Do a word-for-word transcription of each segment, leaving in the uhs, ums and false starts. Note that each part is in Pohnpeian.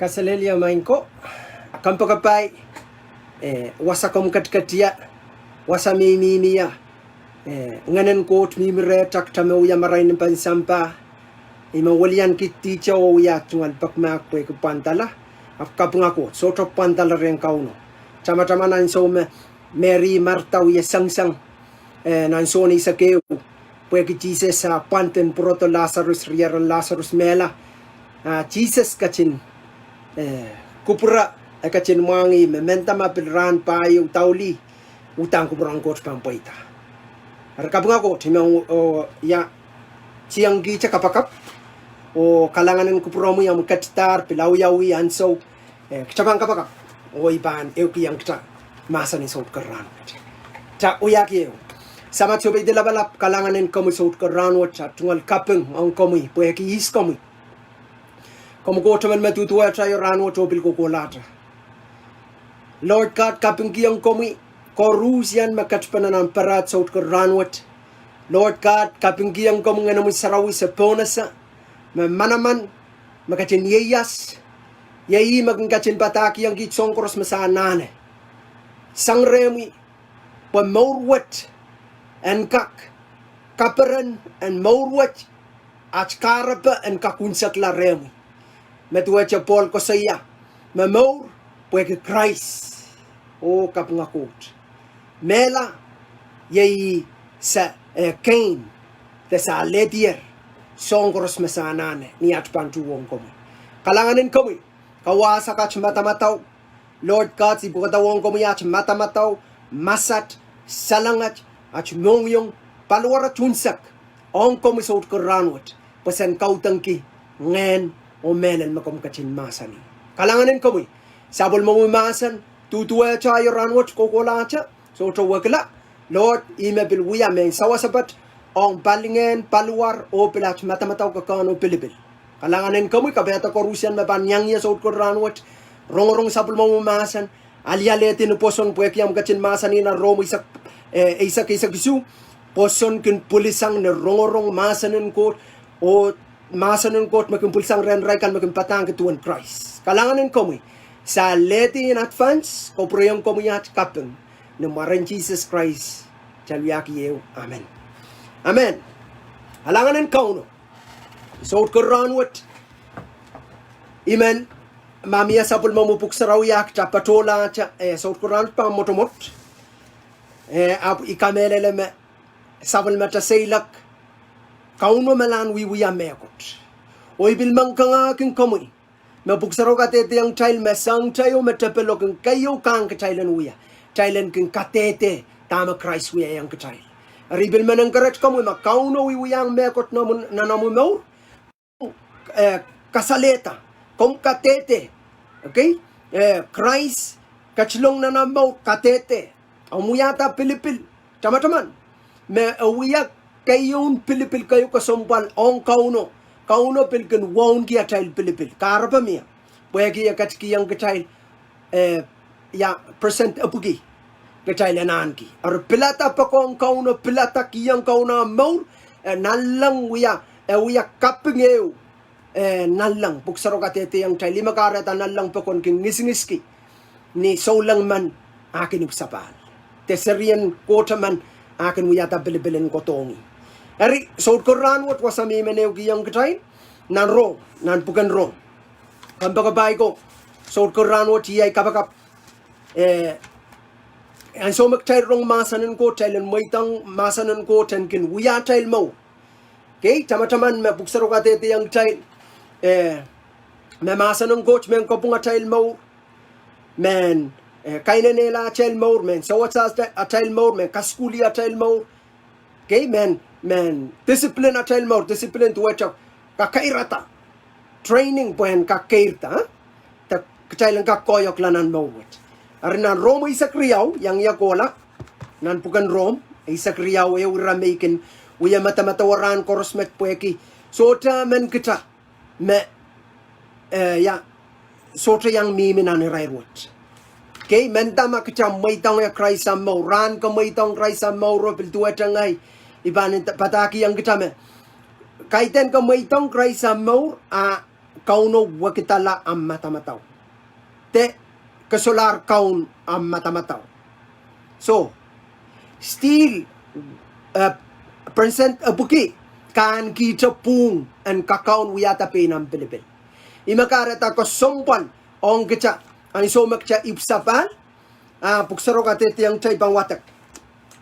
Kaselehlie maing ko, kompoakepahi, eh, wasa komw ketiket ie, wasa me I mihmi ie, eh, Ngehn en Koht mihmi rehtail, kitail me wia marain en pahn sampah. I men weliankihdi te oh wia tungoal pekmahk pwehki pwandala, ahpw kapinga Koht, sohte pwandala rehn Kauno. Tamataman ansou me Meri Marda wie sengiseng, eh, nan Sohn eisek ehu, pwehki Sises ah pwand en pwurodo Lasarus, rieren Lasarus mehla. Ah, Sises ketin, eh, kupwure, e ketin mwahngih me mendahte ma pil rahn pahieu daulih, uhdahn kupwuren Koht pahn pweida. Eri kapinga Koht, I men, oh, ia, tiengkihte kapakap, oh kalahngan en kupwuromwi omw ketidahr pil awiawi ansou, eh, kitail pahn kapakap, oh I pahn ehukihong kitail mahsen en Soutik en Rahnwet. Kitail wiahki ehu. Samat Sohpeidi Lapalap, kalahngan en komwi Soutik en Rahnwet, ah tungoal kaping ong komwi pwehki ihs komwi. Komwi Koht emen me duduwehte aio rahnwet oh pil kohkohlahte. Lord God, kapingkihong komwi koaruhsian me ketipene nan pahrad Soutik en Rahnwet. Lord God, kapingkihong komwi Ngenomwi Sarawi se pohnese, me manaman, me ketin ieias, iei ih me kin ketin padahkihong kiht soahng koaros me se anahne sang rehmwi, pwe mour wet en kak, kaperen en mour wet, at kahrepe en kak unsekla rehmwi. Me duwehte Pohl koasoia me mour pwehki Krais. Oh kapinga Koht. Mehla, iei ih se, eh, gain, de se alehdier soahng koaros me se anahne ni at pahn tuhwong komwi. Kalahngan en komwi, kawahsang at madamadau. Lord God, I pwukadawohng komwi at madamadau, masat, salengat, at mohngiong, paliwarat unsek ong komwi Soutik en Rahnwet, pwe sen kaudengki ngehn oh mehlel me komw ketin mahsanih. Kalahngan en komwi, sapwellimomwi mahsen duduwehte aio rahnwet kohkohlahte, sohte wekila. Lord, ih me pil wia mehn sawasepat ong palingehn, paliwar, oh pil at madamadau, kekehn oh pilipil. Kalahngan en komwi, kapaiada koaruhsian me pahn iang ie Soutik en Rahnwet, rongorong sapwellimomwi mahsen, alialehdi ni pwoson pwehki omw ketin mahsanih nan Rom eisek, eh, eisek, eisek isuh, pwoson kin pwilisang ni rongorong mahsen en Koht, oh mahsen en Koht me kin pwilisang rehn irail kan me kin padahngki duwen Krais. Kalahngan en komwi, se alehdi in advance, kapwurehiong komwi at kaping, ni mwaren Sises Krais kitail wiahki ehu, amen. Amen. Kalahngan en Kauno. Soutik en Rahnwet, I men, ma mie sapwellimomwi Pwuhk Sarawi, kitail patohlahte, eh, Soutik en Rahnwet pahn mwotomwot, eh, ahpw I kamehlele me sapwellimatail seiloak, Kauno me lahn wiewia mehkot. Oh I pil men kangahkin komwi me Pwuhk Sarawi kadehdehiong kitail me soahng kitail oh me tepel oh kin keieu kahng kitail en wia, kitail en kin kadehde dahme Krais wiahiong kitail. Eri I pil men encourage komwi me Kauno wiewiahng mehkot nan omw mour, eh, kasalehda, komw kadehde, okay? Eh, Krais ketilong nan omw mour, kadehde. Omw wiahda pilipil, tamataman me e wia keieun pilipil keieu kesempwal ong Kauno. Kauno pil kin wauneki atail pilipil. Kahrepe mie, pwehki e ketikihong kitail, eh, ia, percent epwiki kitail en ahneki. Eri pilada poakohng Kauno, pilada kihong Kauno omw mour, eh, nanleng wia, e wia kaping ehu, eh, nanleng. Pwuhk Sarawi kadehdehiong kitail me kahrehda nanleng pokon kin ngisingiski ni souleng men ah kin ipwisapahl, de serien Koht men ah kin wiahda pilipil en kohdohng ih. Eri Soutik en Rahnwet, wasa me I men ehukihong kitail nan Rom, nan pwuken Rom. Kompoakepahi ko, Soutik en Rahnwet, iei ahi kapakap, eh, ansou me kitail rong mahsen en Koht, kitail en mweidohng mahsen en Koht en kin wia atail mour. Okay, tamataman me Pwuhk Sarawi kadehdehiong kitail, eh, me mahsen en Koht mehn kapwung atail mour, mehn, eh, kainenehla atail mour, mehn sewese atail mour, mehn kasukuhli atail mour. Okay, mehn, mehn discipline atail mour, discipline duwehte kakeirada, training pwehn kakeirda, de kitail en kak koahiekla nan mour wet. Eri nan Rom eisek riau, iang ie kohla, nan pwuken Rom eisek riau, ehu ire me I kin wia madamadau rahn koaros met pwehki sohte emen kitail me, eh, ia, sohte iang mihmi nan irair wet. Okay, mendahte ma kitail mweidohng Krais omw mour, rahn ke mweidohng Krais omw mour, oh pil duwehte ngehi, I pahn padahkihong kitail me kaidehn ke mweidohng Krais omw mour, a Kauno wekidala ahmw madamadau. De ke solahr kaun ahmw madamadau. So, still, eh, President Abuki, ke ahnekihte pwung en kakaun wiahda pein ahmw pilipil. Ih me kahrehda kesempwal ong kita, ansou me kita ipwsap ahl, ah, pwuhk sarawio kadehdehiong kita, I pahn wadek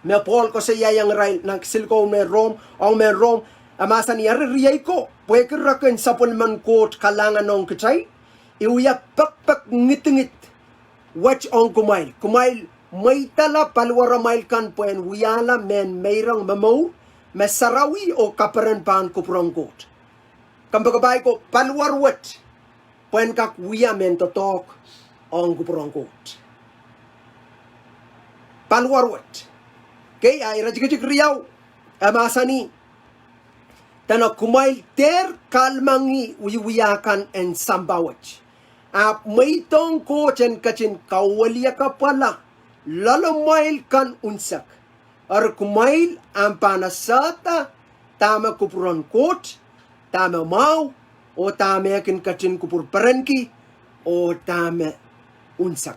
me Pohl koasoiaiong irail nan kisinlikou mehn Rom, ong mehn Rom, e mahsanih, eri riei ko, pwehki reken sapwellimen Koht kalahngan ong kitail, I wia pekpek ngidingid wet ong kumwail. Kumwail mweidala paliwaramwail kan pwehn wiahla mehn meirong momour me sarawi oh kaperen pahn kupwuren Koht. Kompoakepahi ko, paliwar wet pwehn kak wia mehn doadoahk ong kupwuren Koht. Paliwar wet. Kei, a iretikitik riau, e mahsanih, dene kumwail dehr kahlemengih wiewia kan en sampah wet, ahpw mweidohng Koht en ketin kaweliakapwala loalamwail kan unsek. Eri kumwail ahpw pahn esehda dahme kupwuren Koht, dahme mwahu, oh dahme e kin ketin kupwurperenki, oh dahme unsek.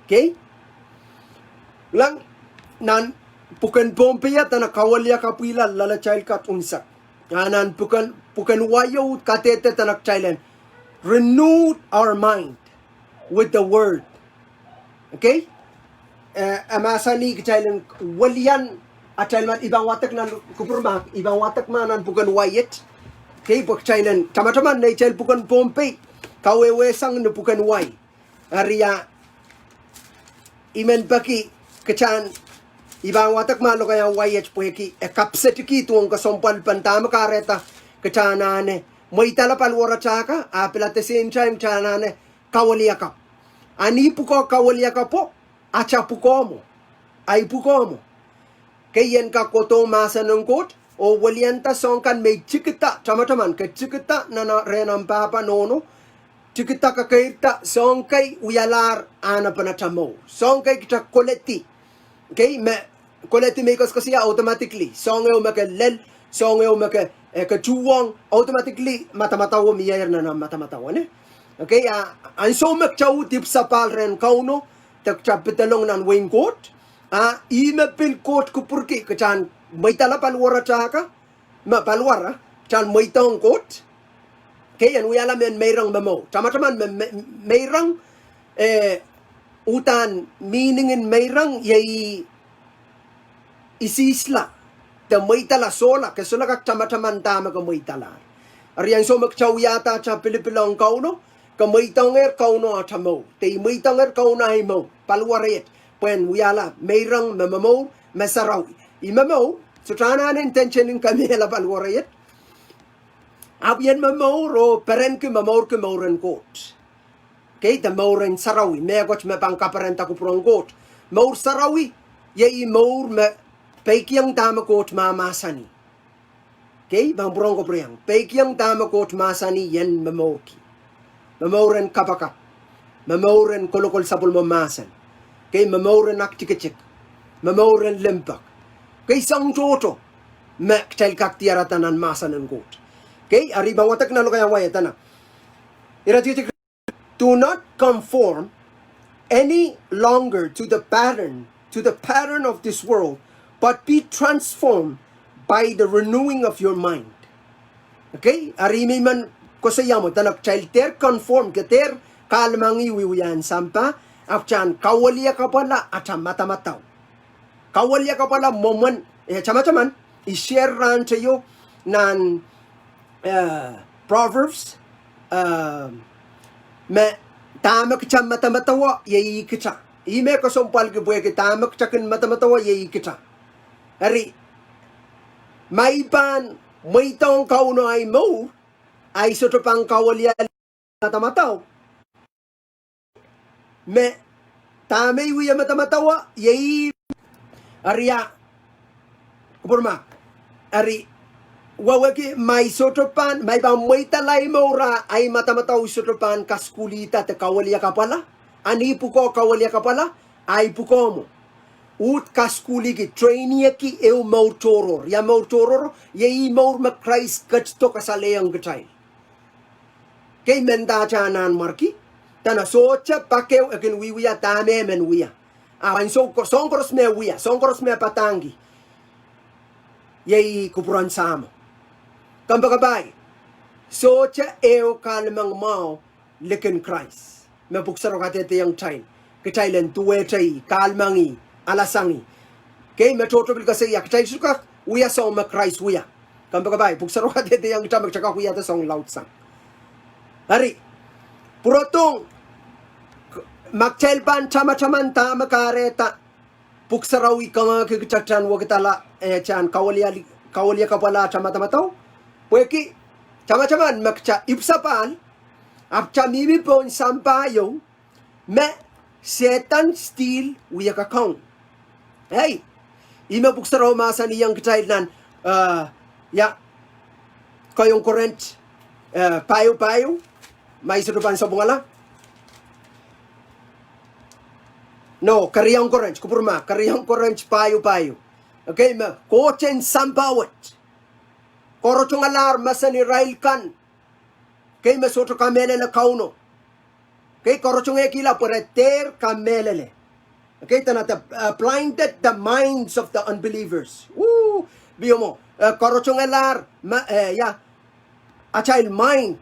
Kei? Lang, nan pwuken Pohnpei e dene kaweliakapwihla loalatail kan unsek. A nan pwuken, pwuken wai uhd kadehde dene kitail en renew our mind with the word. Kei? Eh, e mahsanih kitail en welian atail mad-, I pahn wadek nan kupwur mahk, I pahn wadek ma nan pwuken wai et. Kei, pwe kitail en tamataman neitail pwuken Pohnpei kawehwehsang ni pwuken wai. Eri a, I men peki kita en, I pahn wadek ma lokaiahn wai et pwehki e kapsetki duwen kesempwalpen dahme kahrehda kita anahne mweidala paliwaratail kan, a pil at the same time kita anahne kaweliakapw. A ni pwukoa kaweliakapwo, ata pwukoa mwo, ahi pwukoa mwo. Kei, en kak kohdohng mahsen en Koht oh welianda soahng kan me I tikida, tamataman ke tikida nan rehn omw pahpa nohno, tikida kekeirda soahng kei wialahr ahnepen ata mour. Soahng kei kita koledi. Kei, me koledi me I koasoakoasoia automatically. Soahng ehu me ke lel, soahng ehu me ke, eh, ke tuhwong, automatically madamadauo mieier nan omw madamadau, ne? Kei, a, ansou me kita uhd ipwsapahl rehn Kauno, de kita pidelong nan wehin Koht, a ih me pil Koht kupwurki kita en mweidala paliwaratail kan, me paliwara, kita en mweidohng Koht. Kei, en wiahla mehn meirong momour. Tamataman me, me, meirong, eh, uhdahn meaning en meirong iei isihsla, de mweidala, sohla, ke sohla kak tamataman dahme ke mweidalahr. Eri ansou me kita wiahda ata pilipil ong Kauno, ke mweidohngehr Kauno ata mour, de I mweidohngehr Kauno ahi mour, paliwar et, pwehn wiahla meirong me momour, me sarawi. I momour, sohte anahne intention en kemehla paliwar et. Ahpw I en momour oh perenki momourki mour en Koht. Kei, de mour en sarawi, mehkot me pahn kaperenda kupwuren Koht. Mour sarawi iei mour me peikiong dahme Koht mahmahsanih. Kei, pahn pwurehng kapwurehiong, peikiong dahme Koht mahsanih I en momourki. Momour en kapakap, momour en kolokol sapwellime mahsen. Kei, momour en aktikitik, momour en limpoak. Kei, soahng tohto me kitail kak diarada nan mahsen en Koht. Kei, eri I pahn wadek nan lokaiahn wai e dene, iretikitik Do not conform any longer to the pattern, to the pattern of this world, but be transformed by the renewing of your mind. Kei, eri I men men koasoia mwo, dene kitail dehr conform, ke dehr kahlemengih wiewia en sampah, ahpw kita en kaweliakapwala ata madamadau. Kaweliakapwala mwomwen, eh, tamataman, I share rahnteio nan, eh, Proverbs, eh, me dahme kita madamadaua iei kita. Ih me kesempwalki pwehki dahme kita kin madamadaua iei kita. Eri, ma I pahn mweidohng Kauno ahi mour, ahi sohte pahn kawelia madamadau. Me dahme I wie madamadaua iei, eri a, kupwur mahk, eri wehwehki ma I sohte pahn, ma I pahn mweidala ahi mour, ahi madamadau sohte pahn kasukuhlihda de kaweliakapwala, a ni pwukoa kaweliakapwala, ahi pwukoa mwo. Uhd kasukuhlihki, trainieki ehu mour tohrohr. Ia mour tohrohr? Iei mour me Krais ketido kasalehiong kitail. Kei, mendahte anahn mwarki. Dene sohte pak ehu e kin wiewia dahme e men wia. Ahpw ansou ko-, soahng koaros me wia, soahng koaros me padahngki, iei kupwuren Sahmo. Kompoakepahi, sohte ehu kahlemeng mwahu likin Krais me Pwuhk Sarawi kadehdehiong kitail, kitail en duwehte ih, kahlemengih, alasangih. Kei, me tohto pil koasoia kitail sohte kak wia soahng me Krais wia. Kompoakepahi, Pwuhk Sarawi kadehdehiong kitail me kitail kak wiahda soahng laudsang. Eri, pwurodohng, ma kitail pahn tamataman dahme kahrehda Pwuhk Sarawi kangehki kitail en wekidala, eh, kitail en kaweliali-, kaweliakapwala atail madamadau. Pwehki tamataman me kitail ipwsapahl, ahpw kitail mihmi pohn sampah ieu me Sehdan still wia kakaun. Ei, ih me Pwuhk Sarawi mahsanihong kitail nan, eh, ia, keieun Korint, eh, pahieu pahieu, ma I sohte pahn sapwungala. No, kerieun Korint, kupwurma, kerieun Korint pahieu pahieu. Okay, me kohten sampah wet koarotongalahr mahsen irail kan. Kei, me sohte kamehlele Kauno. Kei, koarotongehkihla pwe re dehr kamehlele. Kei, dene the, uh, blinded the minds of the unbelievers. Woo, pwe mwo, eh, koarotongalahr, ma-, eh, ia, atail mind.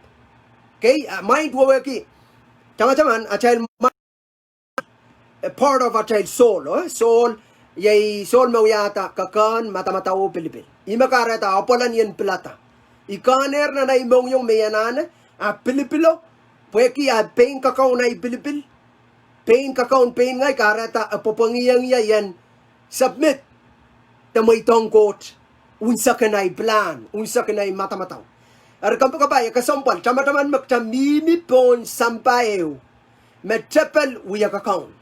Kei, eh, mind wehwehki, tamataman atail mi-, a part of atail soul, oh, soul, iei soul me wiahda kekehn, madamadau oh pilipil. Ih me kahrehda apwal en ien pilada. I kehnehr nan ei mohngiong me I anahne, a pilipilo, pwehki a pein kakaun ei pilipil, pein kakaun pein ngehi, kahrehda e pwopwongiong ie en submit de mweidohng Koht unsek en ei pilahn, unsek en ei madamadau. Eri kompoakepahi, e kesempwal, tamataman me kitail mihmi pohn sampah ehu me tepel wia kakaun.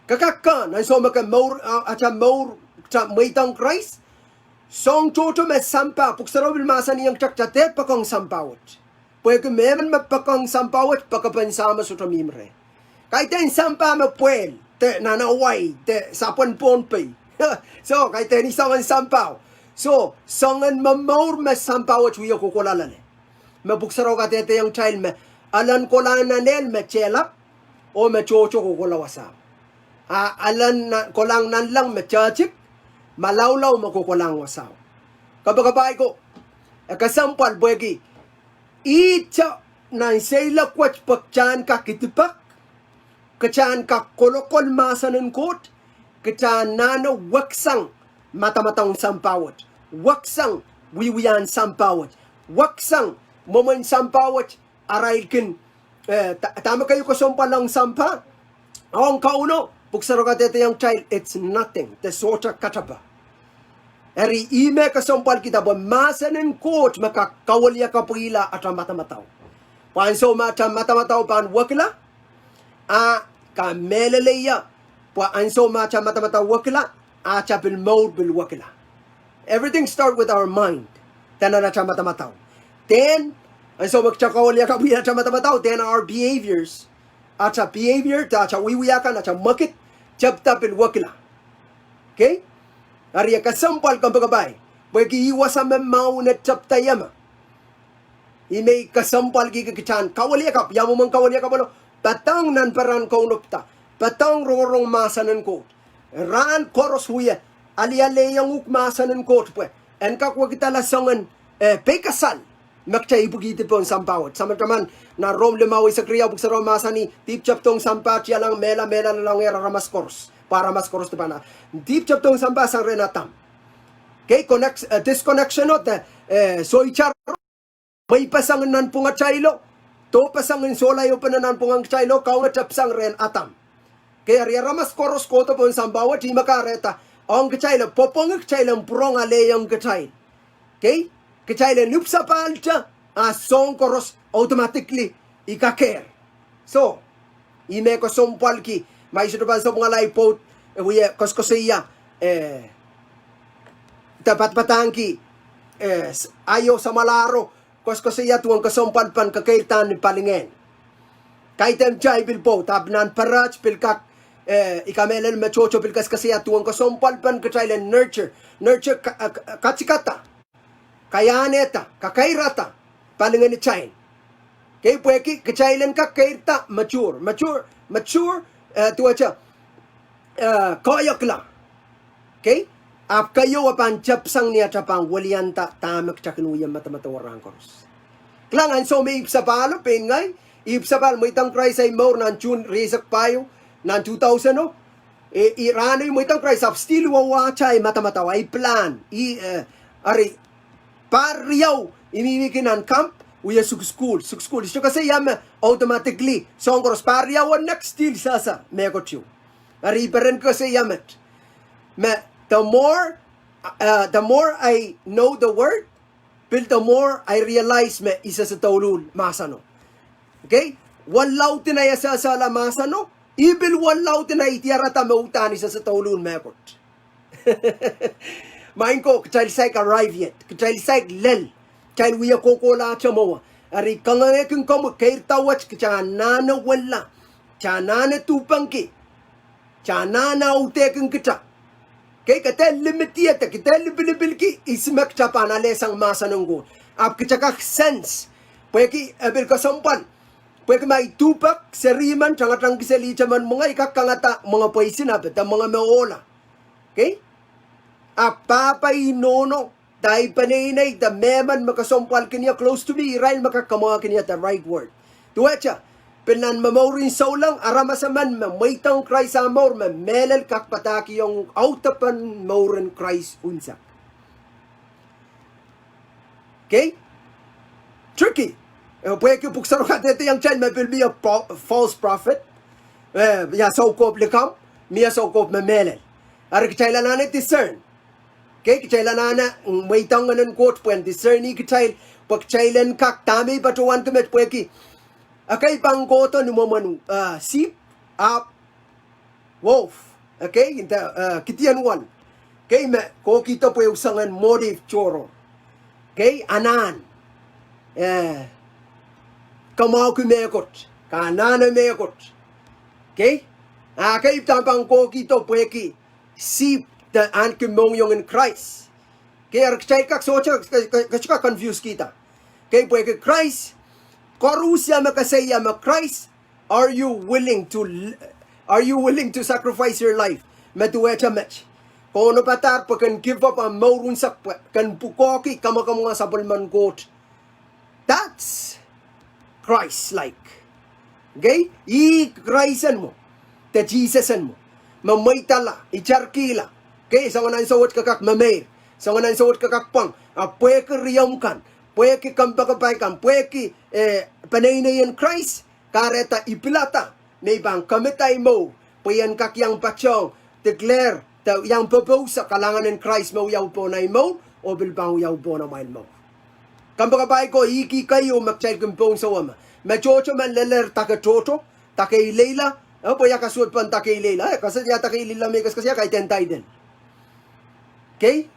Ke kak kehn, ansou me ke mour, a, atail mour, kitail mweidohng Krais, soahng tohto me sampah, Pwuhk Sarawi pil mahsanihong kitail kitail dehr poakohng sampah wet. Pwehki mehmen me poakohng sampah wet, poakepen Sahmo sohte mihmi reh. Kaidehn sampah me pwehl, de nan Hawaii, de sapwen Pohnpei. So, kaidehn soangen sampah. So, soangen momour me sampah wet wie kohkohla loale. Me Pwuhk Sarawi kadehdehiong kitail me, elen kolahng nan ehl me tehlap, oh me tohto kohkohla wasao. A elen na-, kolahng nanleng me tehtik, malaulau me kohkolahng wasao. Kompoakepahi ko, e kesempwal pwehki ihte nan seiloak wet pwe kitail en kak idipek, kitail en kak kolokol mahsen en Koht, kitail anahne weksang madamadauhn sampah wet, weksang wiewiahn sampah wet, weksang mwomwen sampah wet, arail kin, eh, da-, dahme keieu kesempwal ong sampah, ong Kauno, Pwuhk Sarawi kadehdehiong kitail, it's nothing, de sohte katepe. Eri ih me kesempwalkihda pwe mahsen en Koht me kak kaweliakapwihla atail madamadau. Pwe ansou me atail madamadau pahn wekila, a kamehlele ie, pwe ansou me atail madamadau wekila, atail pil mour pil wekila. Everything start with our mind. Dene atail madamadau. Then, ansou me kitail kaweliakapwihla atail madamadau, then our behaviors, atail behavior, de atail wiewia kan, atail mwekid, tepda pil wekila. Okay? Eri e kesempwal kompoakepahi, pwehki ih wasa me mwahu ne tepda ie me. Ih me I kesempwalkihki kitail en kaweliakapw, ia mwomwen kaweliakapwalo, padahng nan peren kaunopda, padahng rongorong mahsen en Koht. Rahn koaros wie, alialehiong uhk mahsen en Koht pwe en kak wekidala soangen, eh, peikasal me kitail ipwikihdi pohn sampah wet. Samataman, nan Rom limau eisek riau Pwuhk Sarawi mahsanih, dihp tepdohng sampah tialong mehla, mehla lelohngehr aramas koaros. Pwe aramas koaros dipan. Dihp tepdohng sampah sang rehn Adam. Okay, connect, eh, disconnection o de, eh, soitar mweipeseng en nanpwungatailo, dohpeseng en sohla iopene nanpwungen kitailo, Kauno tepsang rehn Adam. Okay, eri aramas koaros kohdo pohn sampah wet, ih me kahrehda ong kitail e pwopwongi kitail en pwurehng alehiong kitail. Okay, kitail en ipwsapahlda, a soahng koaros automatically I kakehr. So, ih me kesempwalki, ma I sohte pahn sapwungala I pwoud, e wie koasokoasoia, eh, de padapadahngki, eh, s-, aio samwalahro, koasokoasoia duwen kesempwalpen kekeirda ni palingehn. Kaidehn kitail pil pwoud, ahpw nan peret pil kak, eh, I kamehlele me tohto pil koasokoasoia duwen kesempwalpen kitail en nurture, nurture ka-, eh, ka-, katikada, kaiahnehda, kakairada palingehnitail. Kei, pwehki kitail en kak keirda mature, mature, mature, eh, duwehte, eh, koahiekla. Kei, ahpw keieu e pahn tepsang ni atail pahn welianda dahme kitail kin wie medemedewe rahn koaros. Kilang, ansou me I ipwsapahl o, pein ngehi, I ipwsapahl mweidohng Krais ei mour nan June rieisek pahieu, nan two thousand o, e, I rahn ei mweidohng Krais ahpw still I wahwatail ei medemedewe, ei pilahn, I, eh, eri, pahr riau I mihmihki nan kamp, wie sukusukuhl, sukusukuhl. I sohte koasoia me automatically, soahng koaros pahr riau o nek still sehse mehkot ieu. Eri I peren koasoia met. Me the more, uh, the more I know the word, pil the more I realize me I sehse douluhl mahseno. Okay? Wiewiawi laud en ei sehsehla mahseno, I pil wiewiawi laud en ei diarada me uhdahn I sehse douluhl mehkot. Maing ko, kitail saik arrive yet. Kitail saik lel. Kitail wie kohkohlahte mwowe. Eri kangoange kin komwi keirda wet kitail anahne wella. Kitail anahne duhpengki. Kitail anahne audehkin kitail. Kei, ke dehr limitiada, ke dehr lipilipilki ihs me kitail pahn alehsang mahsen en Koht. Ahpw kitail kak sense. Pwehki e pil kesempwal. Pwehki ma I duhpek, seri men tangatangki seli ihte men mwenge, I kak kangada mwenge pweisin ape, de mwenge me ohla. Kei? Ahpw pahpa, ih, nohno, de ei peneinei, de mehmen me kesempwalkin ie, close to me, irail me kak kamwahukin ie the right word. Duwehte, pil nan momourin souleng, aramas emen me mweidohng Krais ah mour me mehlel kak padahkihong audepen mouren Krais unsek. Kei? Tricky. Eh, pwehki pwuhk sarawio kadehdehiong kitail me pil mie po-, false prophet. Eh, ia soukohp likamw, mie soukohp me mehlel. Eri kitail anahne discern. Kei, kitail anahne, mm, mweidohng Ngehn en Koht pwehn discern-i kitail, pwe kitail en kak dahme I patohwanki met pwehki, ekei pahn kohdo ni mwomwen, ah, sihpw, ahpw wolf, okay, in the, uh, Gideon one. Kei, me kohkihdo pwe usengen motive tohrohr. Kei, anahn, eh, kamwahuki mehkot, ke anahne mehkot. Kei, ah, kei, dahme pahn kohkihdo pwehki sihpw de ahneki mohngiong en Krais. Kei, eri kitail kak sohte, ke, ke, ke sohte kak confuse kihda. Kei, pwehki Krais, koaros ia me koasoia me Krais, are you willing to l-, are you willing to sacrifice your life? Me duwehte met. Ke onopadahr pwe ken give up ahmw mour unsek pwe ken pwukoahki kamwakamwenge sapwellimen Koht. That's Christ-like. Okay? Ih Krais en mwo, de Sises en mwo, me mweidala, itarkihla. Okay? Soangen ansou wet ke kak memeir, soangen ansou wet ke kak pwang, ahpw pwehki riomw kan, pwehki kompoakepahi kan, pwehki, eh, peneinei en Krais, kahrehda I pilada me I pahn commit ei mour, pwe I en kak iang patohng, declare, de iang pwopwoud kalahngan en Krais me wiawi pohn ei mour, oh pil pahn wiawi pohn amwail mour. Kompoakepahi ko, ihki keieu me kitail kin pwong sewese me tohto men lelehr dake tohto, dake ileila, eh, pwe ia kasuwed pohn dake ileila, eh, koasoia dake ileila me I koasokoasoia, kaidehn title. Okay?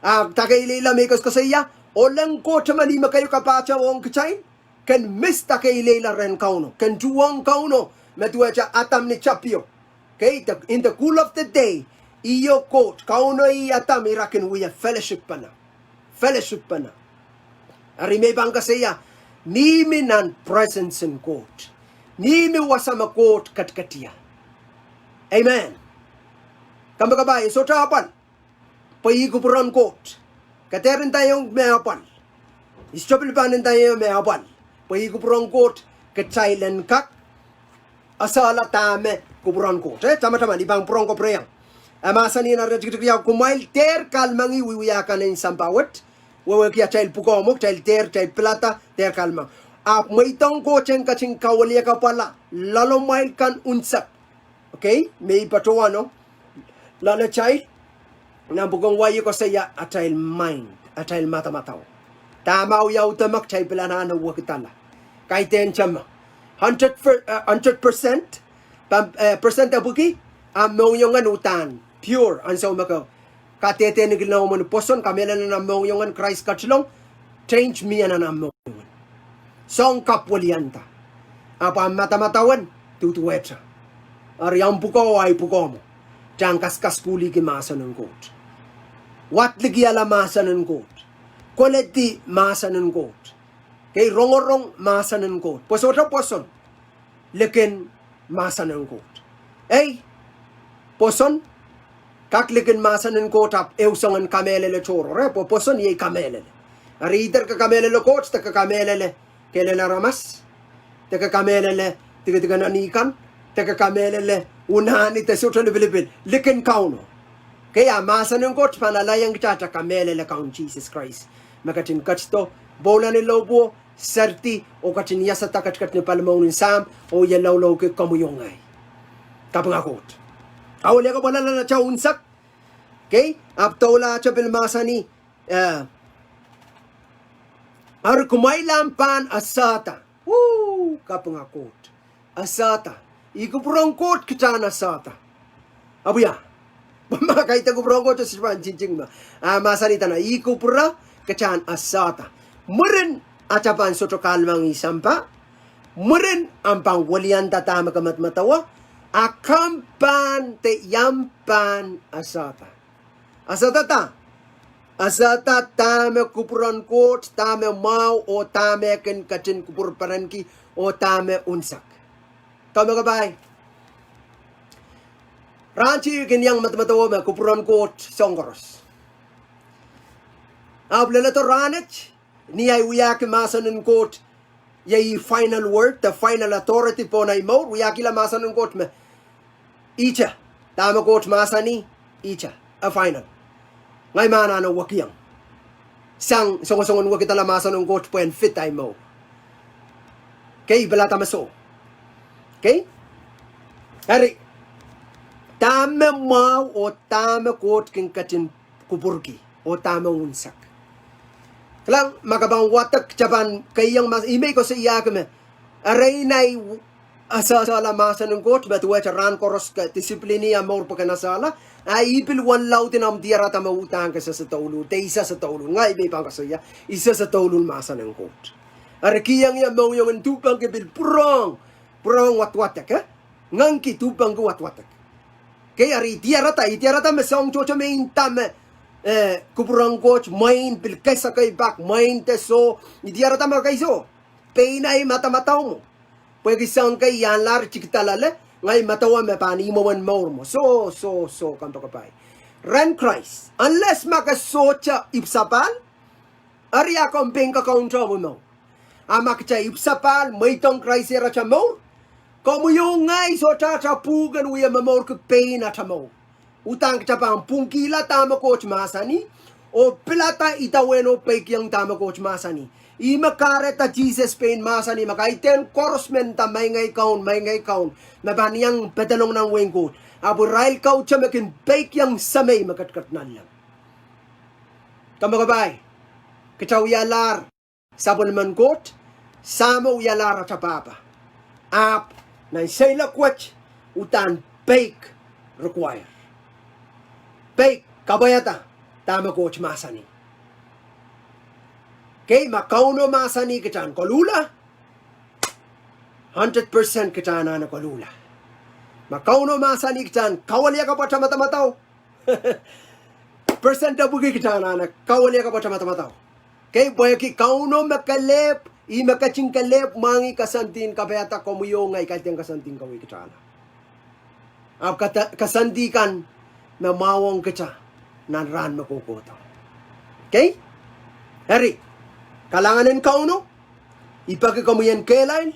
Ah, dake ileila me I koasokoasoia, oleng Koht emen ih me keieu kapahtou ong kitail, ken miss dake ileila rehn Kauno, ken tuhwong Kauno, me duwehte Adam ni tapio. Okay, the, in the cool of the day, ih oh Koht, Kauno ih Adam, ira kin wia fellowship pahna. Fellowship pahna. Eri me I pahn koasoia, mihmi nan presence en Koht. Mihmi wasa me Koht ketiket ie. Amen. Kompoakepahi, e sohte apwal pwe ih kupwuren Koht. Ke dehr ndaiong me apwal. I sohte pil pahn ndaiong me apwal pwe ih kupwuren Koht, kitail en kak esehla dahme kupwuren Koht. Eh, tamataman, I pahn pwurehng koasoiaiong. E mahsanih nan iretikitik riau, kumwail dehr kahlemengih wiewia kan en sampah wet, wehwehki atail pwukoah mwo, kitail dehr, kitail pilada, dehr kahlemeng. Ahpw mweidohng Koht en ketin kawiliakapwala loalamwail kan unsek. Okay, me I patohwano loalatail, nan pwuken wai e koasoia atail mind, atail madamadau. Dahme wiawi de me kitail pil anahne wekidala. Kaidehn teme. Hundred per-, eh, hundred percent, pahn, eh, percent epwiki, ahmw mohngiong en uhdahn pure, ansou me ke kadehde ni kilin omwen pwoson, kamehlele nan ahmw mohngiong en Krais ketilong, change mie nan ahmw mohngiong en. Soang kapw welianda. Ahpw ahmw madamadau en duduwehte. Eri ahmw pwukoah oh ahi pwukoah mwo, kitail en kaskasukuhlihki mahsen en Koht. Wadlikihala mahsen en Koht. Koledi mahsen en Koht. Kei, rongorong mahsen en Koht. Pwe sohte pwoson likin mahsen en Koht. Ei, pwoson, kak likin mahsen en Koht ahpw ehu soangen kamehlele tohrohr, eh, pwe pwoson iei kamehlele. Eri either ke kamehlele Koht, de ke kamehlele kehl en aramas, de ke kamehlele dikedik en eni kan, de ke kamehlele unani de sohte lipilipil, likin Kauno. Kei, a mahsen en Koht pahn alehdi kitail en kamehlele Kaun Sises Krais me ketin ketido pwoula ni lohpwuo, seridi, oh ketin iasada ketiket ni palimaun en Sahm, oh ie loulou ki komwi oh ngehi. Kapinga Koht. Awo leke pwalala nan atail unsek. Kei, ahpw doula atail pil mahsanih, eh, eri kumwail ahpw pahn esehda. Woo, kapinga Koht. Esehda. Ih kupwuren Koht kitail en esehda. Ahpw ia. Pwe ma kaidehn kupwuren Koht e sohte pahn ntingting me. A mahsanih dene, ih kupwure kitail en esehda. Mwurin atail pahn sohte kahlemengih sampah. Mwurin ahmw pahn wilianda dahme ke medemedewe. A komw pahn de iang pahn esehda. Esehda da. Esehda dahme kupwuren Koht, dahme mwahu, oh dahme kin ketin kupwurperenki, oh dahme unsek. Komw kapai. Rahn ti I kin iang medemedewe me kupwuren Koht soang koaros. Ahpw leledo rahnwet, ni ahi wiahki mahsen en Koht, iei final word, the final authority pohn ahi mour, wiahkihla mahsen en Koht me, ihte, dahme Koht mahsanih, ihte, a final. Ngehi me anahne wekiong. Sang songosongen wekidala mahsen en Koht pwehn fit ahi mour. Kei, I pilada me soh. Kei? Eri, dahme mwahu oh dahme Koht kin ketin kupwurki, oh dahme unsek. Kilang, ma ke pahn wadek, kitail pahn keiong ma, I men koasoiahki me, erein ahi esehsehla mahsen en Koht, me duwehte rahn koaros ke discipline-i ahmw mour pwe ke en esehla, a I pil wen laud en ahmw diarada me uhdahn ke sehse douluhl, de I sehse douluhl, ngehi me I pahn koasoia, I sehse douluhl mahsen en Koht. Eri kihong ie mohngiong en duhpengki pil pwurehng, pwurehng wadwadek, eh? Ngehngki duhpengki wadwadek. Kei, eri I diarada, I diarada me soang tohto me I nda me, eh, kupwuren Koht mwein pil kehse kei pak, mwein de soh, I diarada me kei soh. Pein ahi madamadau mwo. Pwehki soang kei I ahnlahr tikidalale, ngehi medewe me pahn ih mwomwen mour mwo. Soh, soh, soh, kompoakepahi. Rehn Krais, unless ma ke sohte ipwsapahl, eri a komw pein kakaun te omw mour. A ma kitail ipwsapahl, mweidohng Krais ong atail mour, komwi oh ngehi sohte atail pwuhken wie momourki pein atail mour. Uhdahn kitail pahn pwungkihla dahme Koht mahsanih, oh pilada idawehn oh peikiong dahme Koht mahsanih. Ih me kahrehda Sises pein mahsanih, ma kaidehn koaros men nda, Maing ei Kaun, Maing ei Kaun, me pahn iang pedolong nan wehin Koht, ahpw irail kaute me kin peikiong Semei me ketiket nanleng. Kompoakepahi, kitail wialahr sapwellimen Koht, Sahmo wialahr atail pahpa. Ahpw nan seiloak wet, uhdahn peik require. Peik, kapwaiada dahme Koht mahsanih. Kei, ma Kauno mahsanih kitail en koluhla, hundred percent kitail anahne koluhla. Ma Kauno mahsanih kitail en kawiliakapwata madamadau, percent epwiki kitail anahne kawiliakapwata madamadau. Kei, pwehki Kauno me kelehpw, ih me ketin kelehpw mwahngih koasoandi en kapaiada komwi oh ngehi, kaidehn koasoandi en kaweid kitail anahne. Ahpw koasoandi kan me mwahuong kitail nan rahn me kohkohdo. Kei? Eri, kalahngan en Kauno, I peki komwi en kehlail,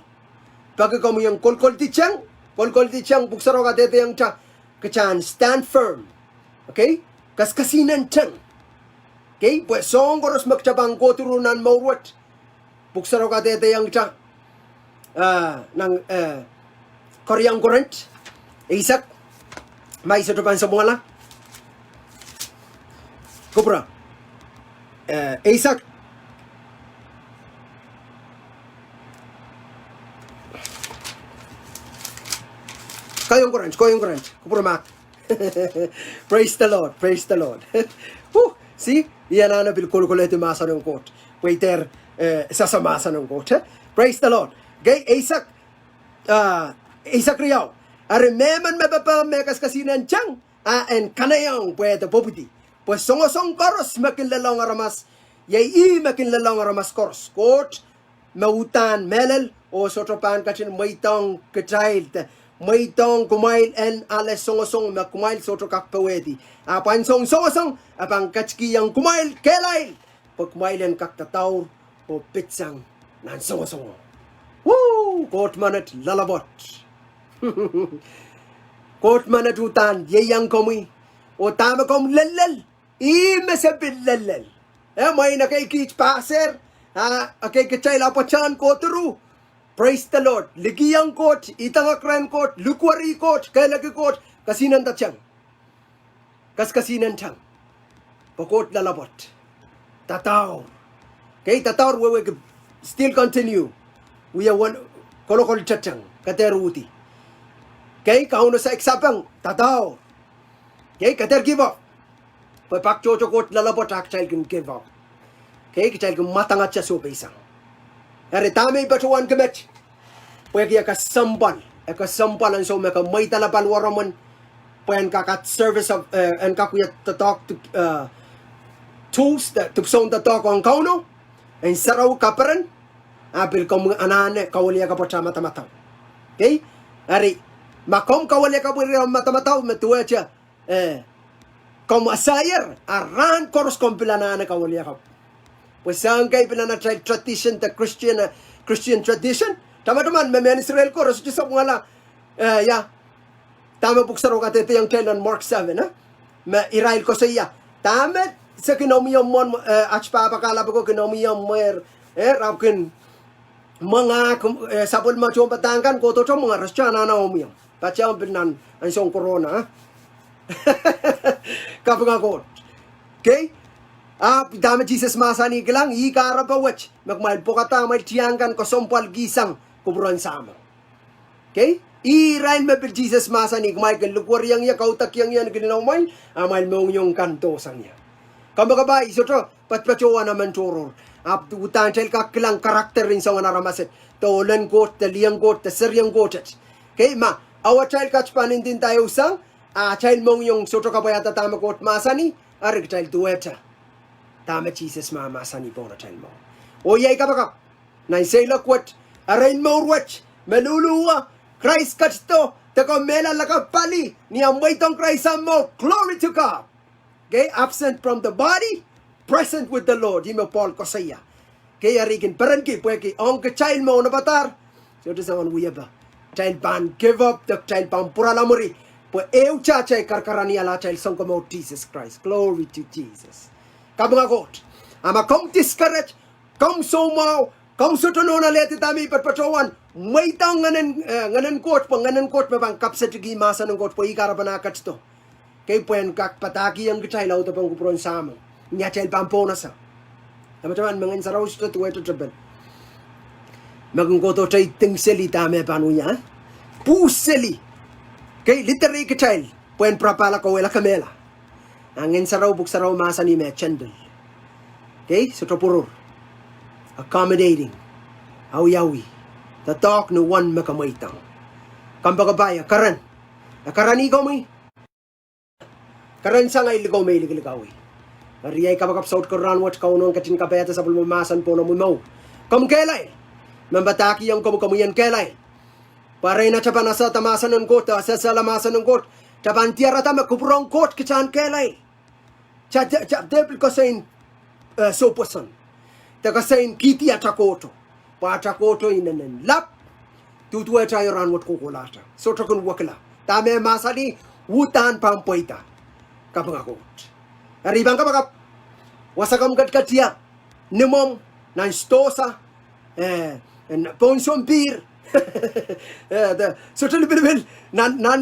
peki komwi en kolkoldi teng, kolkoldi teng, Pwuhk Sarawi kadehdehiong kitail, kitail en stand firm. Okay? Kaskasinen teng. Kei, pwe soahng koaros me kitail pahn kohdo nan mour wet, Pwuhk Sarawi kadehdehiong kitail, ah, nan, eh, Keriau Korint eisek, ma I sohte pahn samwala, kupwure, eh, eisek, Keriau Korint, Keriau Korint, kupwure mahk. Praise the Lord, praise the Lord. Huh, see, I anahne pil kolkolehdi mahsen en Koht, pwe I dehr, eh, sehse mahsen en Koht, eh? Praise the Lord. Okay, eisek, ah, eisek riau. Eri mehmen me pepehm me kaskasinen teng, a en kanaiehng pwe de pwopwidi. Pwe songosong koaros me kin lelohng aramas, iei ih me kin lelohng aramas koaros. Koht me uhdahn mehlel, oh sohte pahn ketin mweidohng kitail de mweidohng kumwail en ale songosong me kumwail sohte kak powehdi. Ahpw ansou songosong e pahn ketikihong kumwail kehlail, pwe kumwail en kak dadaur oh pitsang nan songosongo. Woo, Koht menet loalopwoat. Koht menet uhdahn ieiang komwi, oh dahme komw lellel, ih me se pil lellel. Eh, mwein ekei kiht pasehr, ah, ekei kitail apwtehn kohdo. Praise the Lord. Likihong Koht, idengek rehn Koht, likwerih Koht, kehleki Koht, kesihnenda teng. Kes, kesihnen teng. Pwe Koht loalopwoat. Dadaur. Kei, dadaur wehwehki, still continue. Wia wen, kolokol teteng, ke dehr uhdi. Kei, Kauno saik sapeng, dadaur. Kei, ke dehr give up. Pwe pak tohto Koht loalopwoat ah kitail kin give up. Kei, kitail kin mwadangete sohpeisang. Eri dahme I patohwankihki met, pwehki e kesempwal, e kesempwal ansou me ke mweidala paliwaromwen, pwe en kak at service of, eh, en kak wia doadoahk dip-, eh, tools, de, dipwisoun doadoahk ong Kauno, en sarawi kaperen, ah pil komw anahne kawiliakapwata madamadau. Kei, eri, ma komw kawiliakapwata madamadau me duwehte, eh, komw esaier, ah rahn koaros komw pil anahne kawiliakapw. Pwe soahng kei pil nan atail tradition de Christian, eh, Christian tradition. Tamataman me mehn Israel ko re sohte sapwungala, eh, ia, dahme pwuhk sarawio kadehdehiong kitail nan Mark seven, eh? Me irail koasoia, dahme se kin omwiomw mwohn, eh, at pahpa kahlap ko kin omwiomw mwehr, eh, re ahpw kin mwengahki, eh, sapwellime tohnpadahk kan kohdohte mwenge, re sohte anahne omwiomw. Patehng pil nan ansoun corona, eh? Kapinga Koht. Kei? Ahpw dahme Sises mahsanih, kilang, ih kahrepe wet me kumwail pwokada amwail tiahk kan kesempwalkihsang kupwuren Sahmo. Kei? Ih irail me pil Sises mahsanih, kumwail kin likwerihong ie, kaudokiong ie ni kilin amwail, amwail mohngiong kan dohsang ie. Kompoakepahi, I sohte patpatohwan emen tohrohr. Ahpw uhdahn kitail kak kilang character en soangen aramas et, de ohlen Koht, de lihong Koht, de serihong Koht et. Kei, ma awa atail kat pahn ndinda ehu sang, ah atail mohngiong sohte kapwaiada dahme Koht mahsanih, eri kitail duwehte dahme Sises mahmahsanih pohn atail mour. Oh iei kapakap nan seiloak wet, erein mour wet, me luhluhwe, Krais ketido, de komw mehla lakapw pali, ni omw mweidohng Krais omw mour, glory to God. Kei, absent from the body, present with the Lord, ih me Pohl koasoia. Kei, eri kin perenki pwehki ong kitail me onopadahr, sohte soangen wiepe, kitail pahn give up, de kitail pahn pwurala mwuri, pwe ehute atail karakaraniala atail Sounkomour Sises Krais. Glory to Jesus. Kapinga Koht. A ma komw discourage, komw soumwahu, komw sohte nohn alehdi dahme I patpatohwan, mweidohng Ngehnen, eh, Ngehnen Koht, pwe Ngehnen Koht me pahn kapsetki mahsen en Koht, pwe ih kahrepen ah ketido. Kei, pwe en kak padahkihong kitail audepen kupwuren Sahmo ni atail pahn pohnese. Tamataman me Ngehn Sarawi sohte duwehte tepel, me kin kohdohte iding seli dahme pahn wia, pwuhs seli. Kei, literih kitail pwe en pirapahla, kauwehla, kemehla. A Ngehn Sarawi, Pwuhk Sarawi mahsanih me gentle. Kei, sohte pwurur. Accommodating. Awiawi. Doadoahk ni uwen me ke mweidohng. Kompoakepahi, e keren. E karanih komwi. Keren sang ei likou me I likilikou. Eri ei kapakap saut ko rahnwet, Kauno en ketin kapaiada sapwellime mahsen pohn omwi mour. Komw kehlail. Men padahkihong komwi, komwi en kehlail. Pwe erein atail pahn esehda mahsen en Koht, esehla mahsen en Koht, atail pahn diarada me kupwuren Koht kitail en kehlail. Kitail, kitail, kitail pil koasoi, eh, soupwoson, de koasoi kihdi atail kohdo. Pwe atail kohdo inenen lap. Duduwehte aio rahnwet kohkohlahte. Sohte kin wekila. Dahme mahsanih, uhdahn pahn pweida. Kapinga Koht. Eri I pahn kapakap, wasa komw ketiket ie, nimomw, nan sidohsa, eh, pohn sompihr, eh, de, sohte lipilipil, nan, nan,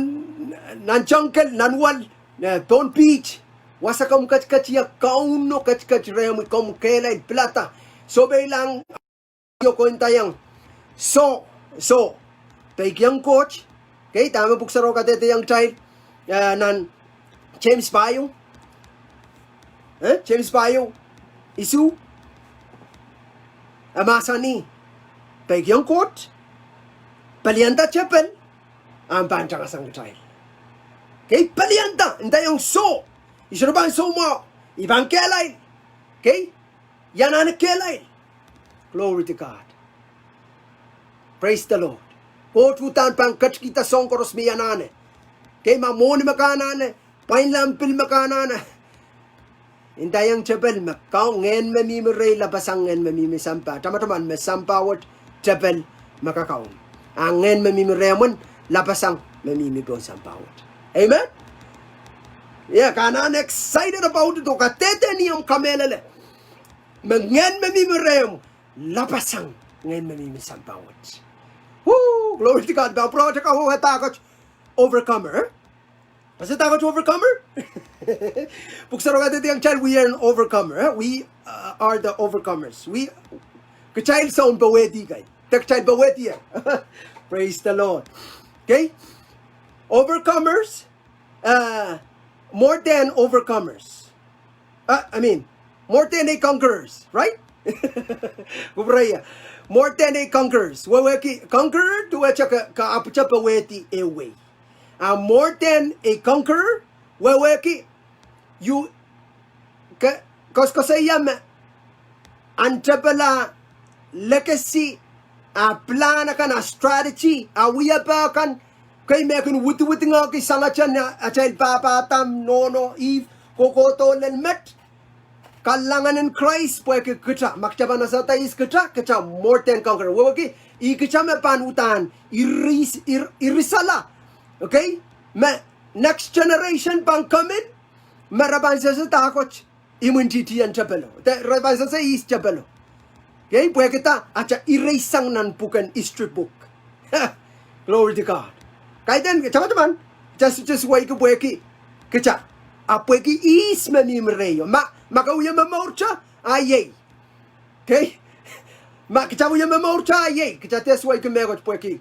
nan jungle, nan wel, eh, pohn beach, wasa komw ketiket ie, Kauno ketiket rehmwi, komw kehlail, pilada, sohpeilahng io, ko ndaiong soh, soh, peikiong Koht. Kei, dahme Pwuhk Sarawi kadehdehiong kitail, eh, nan James pahieu, eh, James pahieu, isuh, e mahsanih, peikiong Koht, pelianda tepel, ahpw pahn tangasang kitail. Kei, pelianda, ndaiong soh, I sohte pahn soumwahu, I pahn kehlail. Kei, I anahne kehlail. Glory to God. Praise the Lord. Koht uhdahn pahn ketikihda soahng koaros me I anahne. Kei, ma mwohni me ke anahne, pwain lamp pil me ke anahne, ndaiong tepel me kau ngehn me mihmi rehi lapasang ngehn me mihmi sampah. Tamataman me sampah wet tepel me kakaun. A ngehn me mihmi rehmw lapasang me mihmi pohn sampah wet. Amen. Ia, ke anahne excited about it oh kadehde ni omw kamehlele me ngehn me mihmi rehmw lapasang ngehn me mihmi sampah wet. Woo, glory to God. Pwe pwurehng kitail kawehwe dahkot overcomer. Pwe se dahkot overcomer? Pwuhk Sarawi kadehdehiong kitail we are an overcomer, eh? We, uh, are the overcomers. We, kitail soun powehdi kei. De kitail powehdi, eh? Praise the Lord. Okay? Overcomers, uh, more than overcomers. Uh, I mean, more than a conquerors, right? Kupwurehiong. More than a conquerors. Wehwehki conqueror, duwehte ke, ke ahpwete powehdi ehu wehi. A more than a conqueror, wehwehki, you, ke, koaskoasoia me ahn tepel ah legacy, ah plan akan, ah strategy, ah wiepe akan, kei, me kin widiwidingehki sangete atail pahpa Adam, nohno Ihp, kohkohdo lel met. Kalahngan en Krais pwehki kita, ma kita pahn asada ihs kita, kita more than conqueror. Wehwehki, ih kita me pahn uhdahn iris, ir, irisala. Okay? Me next generation pahn come in, me re pahn sehse dahkot imwintihtien tepelo. De re pahn sehse ihs tepelo. Okay? Pwehki dah? Atail ireisang nan pwuken history book. Glory to God. Kaidehn, tamataman, just, just wehwehki kita. A pwehki ihs me mihmi rehi oh. Ma, ma ke wie momourte, a iei. Okay? Ma kita wie momourte, a iei. Kita dehr wehwehki mehkot pwehki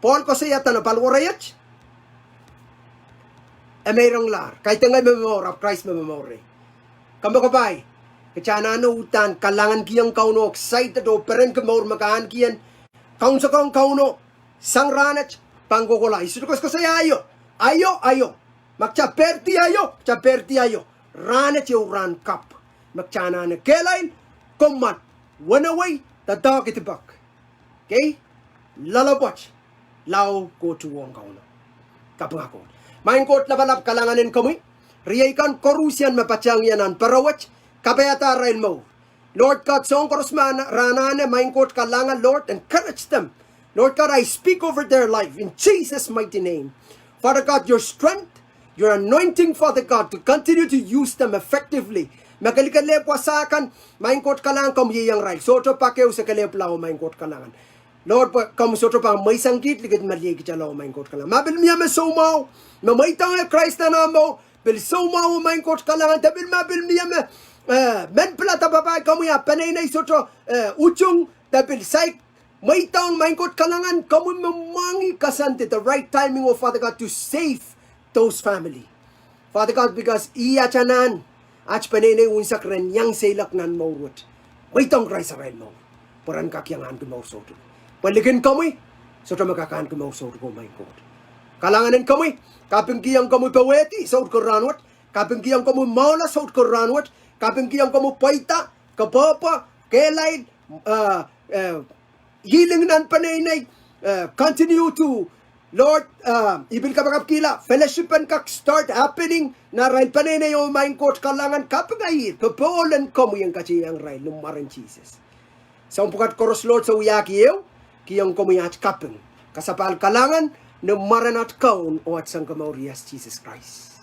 Pohl koasoia dene paliwarei et, e meironglahr. Kaidehn ngehi me momour, ahpw Krais me momour rehi. Kompoakepahi, kita anahne uhdahn kalahngankihong Kauno, excited oh perenki mour me ke ahneki en kaunsekong Kauno sang rahnwet, pahn kohkohla. I sohte koasokoasoia aio, aio, aio. Ma kita pehrdi aio, kita pehrdi aio. Rahnwet ehu rahn kapw me kita anahne kehlail, komw mwahn, wenewei, doadoahk, idipek. Okay? Loalopwoat, lao kohtuhwong Kauno. Kapinga Koht. Maing Koht lapalap, kalahngan en komwi. Riei kan koarusie me patehng ie nan pere wet, kapaiada arail mour. Lord God, soahng koaros me re anahne, Maing Koht kalahngan, Lord, encourage them. Lord God, I speak over their life in Jesus' mighty name. Father God, your strength, your anointing, Father God, to continue to use them effectively. Me kilikelehpw wasa kan, Maing Koht kalahngan, komw ieiang irail. Sohte pak ehu se kelehpwla oh, Maing Koht kalahngan. Lord, pwe komw sohte pahn mweisang kiht likid me lihe kitala oh, Maing Koht kalahngan. Ma pil mie me soumwahu, me mweidohng Krais nan ah mour, pil soumwahu oh, Maing Koht kalahngan. De pil ma pil mie me, eh, men pilada papah komwi a peneinei sohte, eh, utung, de pil saik mweidohng, Maing Koht kalahngan, komwi me mwahngih koasoandi, the right timing oh, Father God, to save those family. Father God, because ih at anahn, at peneinei unsek ren iang seiloak nan mour wet. Mweidohng Krais arail mour, pwe ren kak iang ahneki mour soutuk. Pwe likin komwi, sohte me kak ahneki mour soutuk oh, Maing Koht. Kalahngan en komwi, kapingkihong komwi powehdi soutko rahnwet, kapingkihong komwi mwahula soutko rahnwet, kapingkihong komwi pweida, kapwehpwe, kehlail, healing nan peneinei, continue to, Lord, I pil kapakapkihla fellowship en kak start happening nan arail peneinei oh, Maing Koht kalahngan, kapinga ih, popohl en komwi en kateiang irail ni mwaren Sises. Soahng pwukat koaros, Lord, se wiahki ehu, kihong komwi at kaping, kasapahl, kalahngan, ni mwaren at Kaun oh at Sounkomour, Sises Krais.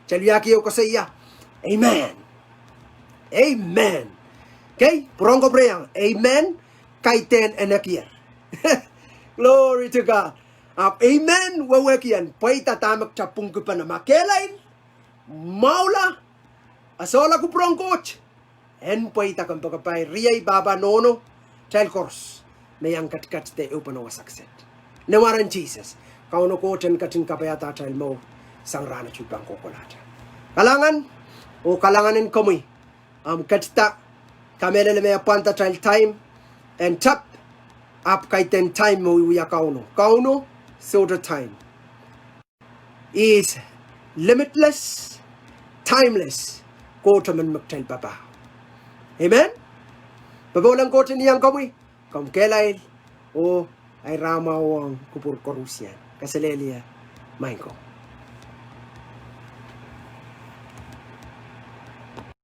Kitail wiahki ehu koasoia, amen. Amen. Okay, pwurehng kapwurehiong amen, kaidehn enekier. Glory to God. Ahpw amen wehwehki en pweida dahme kita pwungkipene, ma kehlail, mwahula, a sohla kupwur en Koht, en pweida. Kompoakepahi, riei pahpa, nohno, kitail koaros me iang ketiket de ehupene wasa kiset, ni mwaren Sises. Kauno Koht en ketin kapaiada atail mour sang rahnwet oh pahn kohkohlahte. Kalahngan, oh kalahngan en komwi, omw ketida, kamehlele me e pwand atail time en tep, ahpw kaidehn time me wiewia Kauno. Kauno sohte time. Is limitless, timeless. Koht emen me kitail papah. Amen. Popohl en Koht en iang komwi, komw kehlail, oh Ei rahn mwahu ong kupwur koarusie. Kaselehlie, maing ko.